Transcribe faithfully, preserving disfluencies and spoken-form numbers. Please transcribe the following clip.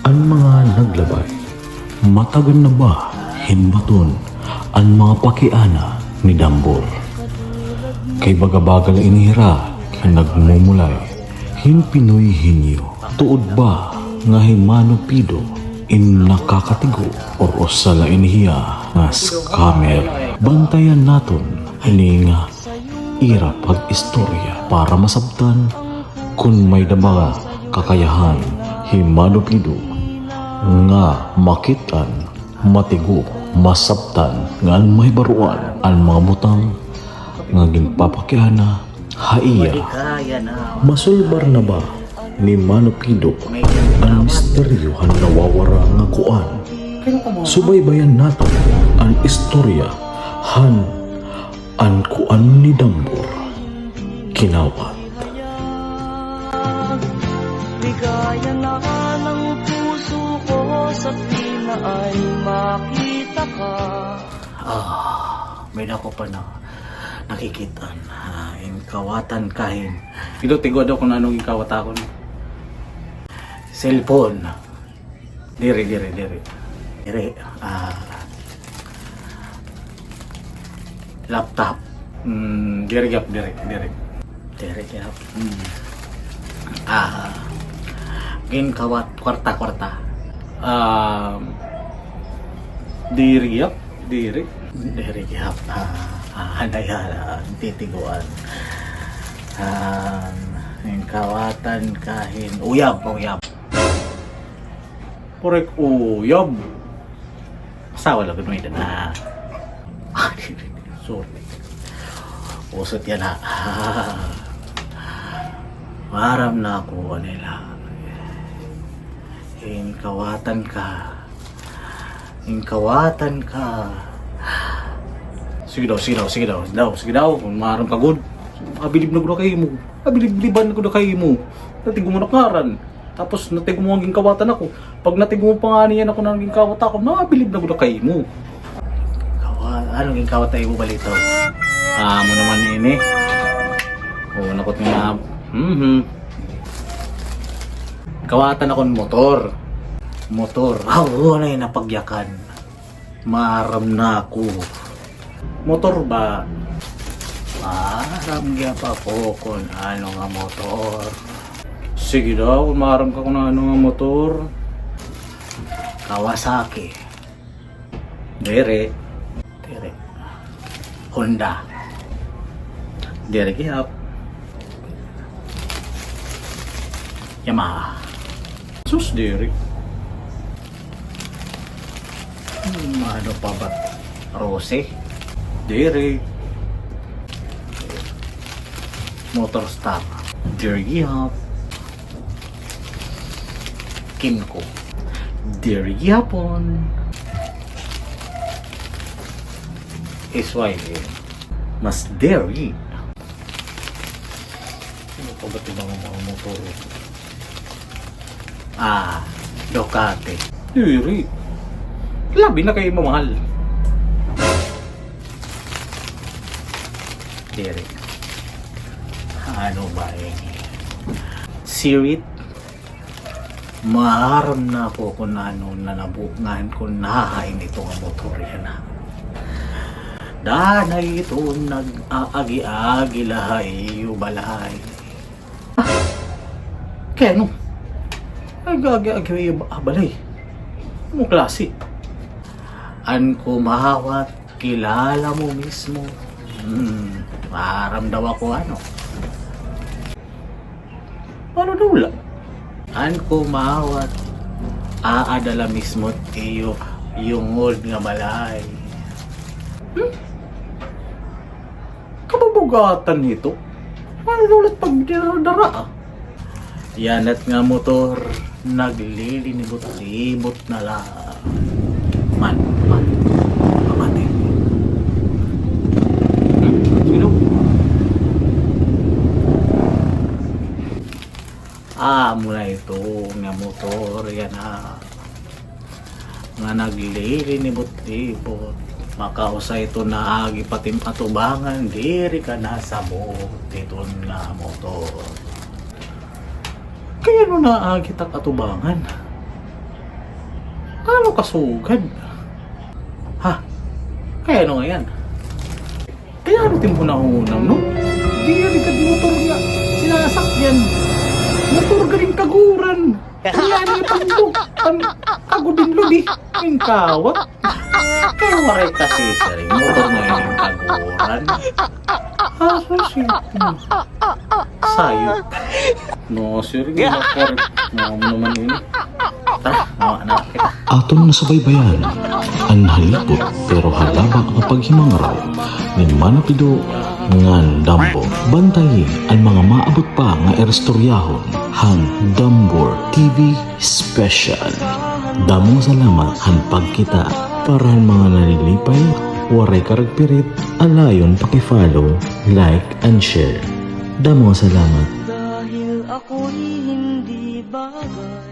An mga naglabay, matagan na ba hin baton an mga pakiana ni Dambor? Kay baga-baga la ini hira hin nagmumulay hin Pinoy henyo. Tuod ba nga hi Mano Pido in nakakatigo or usa la ini hiya nga scammer? Bantayan naton ini nga ira pag-istorya para masabtan kon may-ada ba kakayahan hi Mano Pido nga makit-an, matigo, masabtan ngan mahibaroan an mga butang nga ginpapakiana ha iya. Masulbar na ba ni Mano Pido an misteryo han nawawara nga kuan? Subaybayan naton an istorya han An kuan ni Dambor, kinawat. Ligaya na ng puso ko sa tuwina ay makita ka. Ah, may-ada ako pa na nakikit-an. Ah, in kawatan ka hin. Ito, tigwa daw kung anong in kawat ako, no? Cellphone. Diri, diri, diri. Diri, ah, laptop. Hmm, diri gihap, diri, diri. Diri gihap. Hmm. Ah, ginkawat, kwarta, kwarta. Ah, diri gihap, diri. Diri gihap. Ah, ah, anay, ah, titiguan. Ah, ginkawatan ka hin, uyab, uyab. Purek uyab. Asawa la gud may-ada na. Sorry. Usot yana. Maaram na ako, anay la. Ginkawatan ka. Ginkawatan ka. Sige daw, sige daw, sige daw. Daw, sige daw. Kon maaram ka gud. Abilib na gud ako ha imo. Abilib-biliban na gud ako ha imo. Natigom mo na ngaran. Tapos natigom mo nga ginkawatan ako. Pag natigom mo pa ngani yana kon ano an ginkawat ako, mabilib na gud ako ha imo. Kawa-, ano ginkawat ha imo, Balito? Ah, amo naman ini. Oo, nakot nga. Mhm. Kawatan ako hin motor. Motor. Ah, oo, anay napagyakan. Maaram na ako. Motor ba? Maaram gihap ako kon ano nga motor. Sige daw, kon maaram ka kon ano nga motor. Kawasaki. Diri. Diri. Honda. Diri gihap. Yamaha. Sus, diri. Hmm, ano pa ba? Rose? Diri. Motor Star. Diri gihap. Kimco. Diri gihapon. S Y M. Mas diri. Ano pa ba ito mga, mga motor? Ah, Ducati. Diri. Labi na kay mamahal. Diri. Ano ba ini? Sirit? Maaram na ako kon ano nanabo ngan kon hain ito nga motor yana. Danay ito nag-aagi-agi la ha iyo balay. Ah, kay ano? Nag-aagi-agi ha iyo ba-, balay. Anong klase? An kumawat, kilala mo mismo. Hmm, maaram daw ako, ano? Ano daw la? An kumawat, aada la mismo it iyo yungod nga balay. Hmm? Kabubugatan hito. Ano daw la it pagdara-dara, ah? Yana it nga motor, naglilinibot-libot na la. Man, man, mamati. Hmm? Sino? Ah, amo na ito nga motor yana nga naglilinibot-libot. Makausa ito naagi pa it im atubangan, diri ka nasabot hiton nga motor. Kay ano naagi it ak atubangan? Ano kasugad? Ha? Kay ano nga yan? Kay ano it im hunahuna, no? Diri gad motor nga sinasakyan. Motor gad it im kaguran. Kay ano it im bu-, an, kagud it im lodi. It im kawat. Kay waray kasi, sir, motor nga it im kaguran. Ah, so sweet. Sayop. No, sir, nga correct. Nga mo naman ini. Tara, mawa na kita. Aton nasubaybayan an halipot pero halaba nga paghimangaraw ni Mana Pido ngan Dambo. Bantayi an mga maabot pa nga iristoryahon han Dambor T V Special. Damo nga salamat han pagkita. Para han mga nalilipay, waray karuyag pirit, alayon paki-follow, like, and share. Damo nga salamat. Dahil ako'y hindi bagay.